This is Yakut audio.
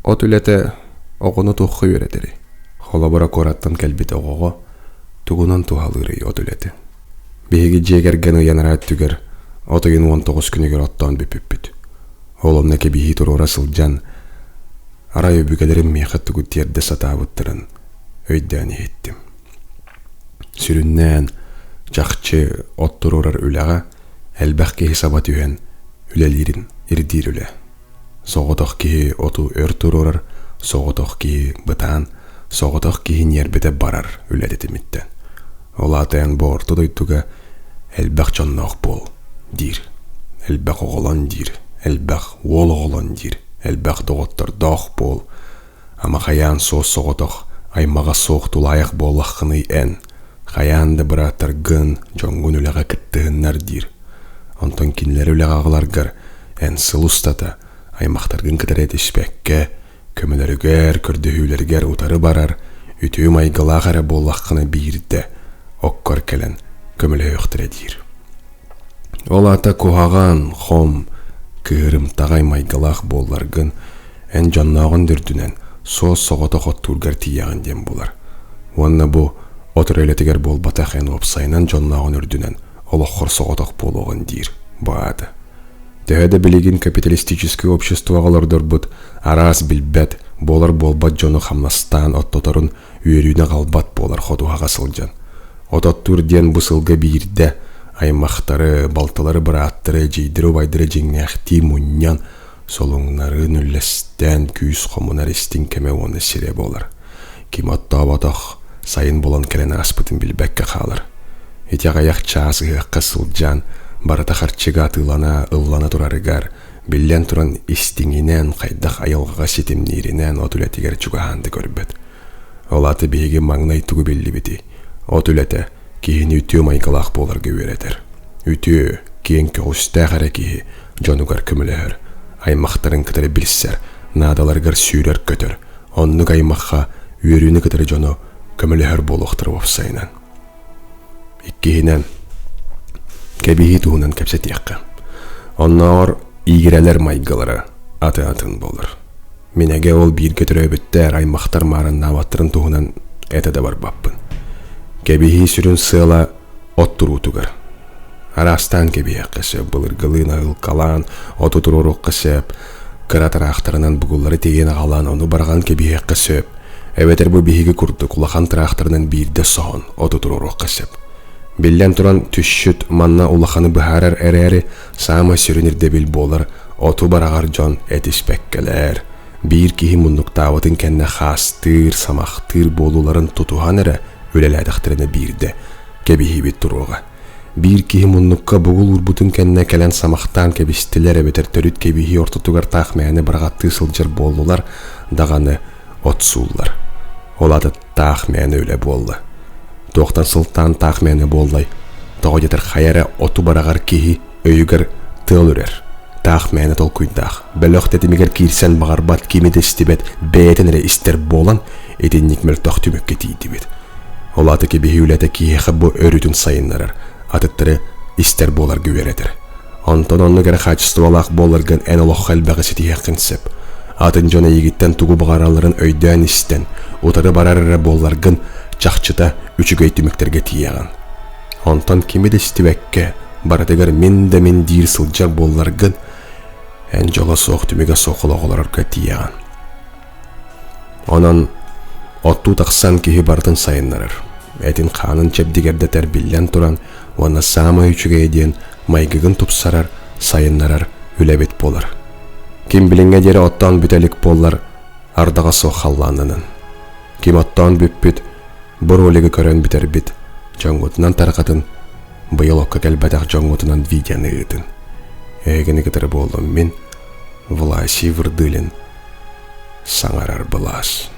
От үлэтэ оҕону туохха үөрэтэрий? Холобура, куораттан кэлбит оҕоҕо тугунан туһалыырый от үлэтэ? Биһиги дьиэ кэргэн ыйанара өттүгэр от ыйын 19 күнүгэр оттоон бүппүппүт. Ол онно кэбиһии туруора сылдьан, арай өбүгэлэрим миэхэ тугу тиэрдэ сатаабыттарын өйдөөн иһиттим. Сүрүннээн, чахчы от туруорар үлэҕэ элбэх киһи саба түһэн үлэлиирин ирдиир үлэ. Соҕотох киһи оту өр туруорар, соҕотох киһи бытаан, соҕотох киһи ньиэрбэтэ барар үлэ тэтимиттэн. Ол аата эн бу орто дойдуга элбэх дьонноох буол диир, элбэх оҕолон диир, элбэх уол оҕолон диир, элбэх доҕоттордоох буол, ама хайаан суос-соҕотох, аймаҕа суох тулаайах буоллаххыный эн, хайаан да бырааттаргын, дьоҥҥун үлэҕэ кыттыһыннар диир. Онтон кинилэри үлэҕэ аҕаларгар эн сыл устата аймахтаргын кытары этиспэккэ, көмөлөрүгэр, көрдөһүүлэргэр утары барар, үтүө майгылаах эрэ буоллаххына биирдэ оккор кэлэн көмөлөһүөхтэрэ диир. Ол аата куһаҕан, хом, кыырымтаҕай майгылаах буолларгын, эн дьоннооҕун да үрдүнэн суос-соҕотох оттуургар тиийэҕин диэн буолар. Уонна бу от үлэтигэр буолбатах эн уопсайынан дьоннооҕун үрдүнэн олоххор соҕотох буолуоҕун диир бу аата. Төһө да билигин капиталистическай обществоҕа олордорбут араас билбэт, буолар-буолбат дьону хамнастаан оттоторун үөрүүнү аҕалбат буолар ходуһаҕа сылдьан. От оттуур диэн бу сылга биирдэ аймахтары, балтылары, бырааттары, эдьиийдэри-убайдары дьиҥнээхтии мунньан, солуҥнарын үллэстэн күүс хомунар истиҥ кэмэ уонна сирэ буолар. Ким оттооботох, сайын булан кэлэн ааспытын билбэккэ хаалар. Ити аҕыйах чаас ыһыахха сылдьан, барыта харчыга атыылана, ыллана турарыгар, биллэн туран истиҥинэн, хайдах айылҕаҕа ситимнииринэн от үлэтигэр чугаһаан да көрбөт. Ол аата биһиги маҥнай тугу биллибитий? От үлэтэ киһини үтүө майгылаах буоларга үөрэтэр. Үтүө, киэҥ көҕүстээх эрэ киһи дьонугар көмөлөһөр, аймахтарын кытары билсэр, наадаларыгар сүүрэр-көтөр, оннук аймахха үөрүүнү кытары дьону көмөлөһөр буолуохтара уопсайынан. Иккиһинэн, кэбиһии туһунан кэпсэтиэххэ. Оннооҕор иирэлэр майгылара аты-атын буолар. Мин эгэ ол бииргэ төрөөбүттэр, аймахтар маарыннаабаттарын туһунан этэ да барбаппын. Кэбиһии сүрүн сыала от туруутугар. Араастаан кэбиһиэххэ сөп, былыргылыын аһыылкалаан, оту туруоруохха сөп, кыра тыраахтарынан бугуллары тиэйэн аҕалан, ону бараҕан кэбиһиэххэ сөп. Эбэтэр бу биһиги курдук улахан тыраахтарынан биирдэ соһон оту туруоруохха сөп. Биллэн туран, түсчүт манна улаханы быһаарар эрээри, саамай сүрүн ирдэбил буолар оту бараҕар дьон этиспэккэлэр, биир киһи муннуктаабытын кэннэ хаастыыр, самахтыыр буолууларын тутуһан эрэ үлэлээтэхтэринэ биирдэ кэбиһиибит туруоҕа. Биир киһи муннукка бугул уурбутун кэннэ кэлэн самахтаан кэбистилэр эбэтэр төрүт кэбиһии ортотугар таах мээнэ быраҕаттыы сылдьар буоллулар даҕаны от сууллар. Ол аата таах мээнэ үлэ буолла. Туохтан сылтаан таах мээнэ буоллай? Тоҕо диэтэр хайа эрэ оту бараҕар киһи өйүгэр тыал үрэр. Таах мээнэ толкуйдаах, бөлөх тэтимигэр киирсэн баҕарбат кими да истибэт, бэйэтин эрэ истэр буолан, итинник мөлтөх түмүккэ тиийдибит. Ол аата кэбиһии үлэтэ киһиэхэ бу өрүтүн сайыннарар, атыттары истэр буоларга үөрэтэр. Онтон оннук эрэ хаачыстыбалаах буоларгын эн олоххо элбэҕи ситиһиэххин сөп. Атын дьон эйигиттэн тугу баҕаралларын өйдөөн истэн, утары барар эрэ буолларгын, чахчыта үчүгэй түмүктэргэ тиийэҕин. Онтон кими да истибэккэ, барытыгар мин да мин диир сылдьар буолларгын, эн дьоло суох түмүгэ суох олох олорорго тиийэҕин. Онон оттуу тахсан киһи барытын сайыннарар, этин-хаанын чэбдигэрдэтэр биллэн туран уонна саамай үчүгэйэ диэн майгыгын тупсарар, сайыннарар үлэбит буолар. Ким билиҥҥэ диэри оттоон бүтэ илик буоллар, ардаҕа суох халлааннанан. Ким оттоон бүппүт, бу ролигы көрөн бүтэрбит, дьоҥҥутунан тарҕатын, быйыл окко кэлбэтэх дьоҥҥутунан видеоны ыытын. Эһигини кытары буоллум мин, Власий Вырдылин, саҥарар былаас.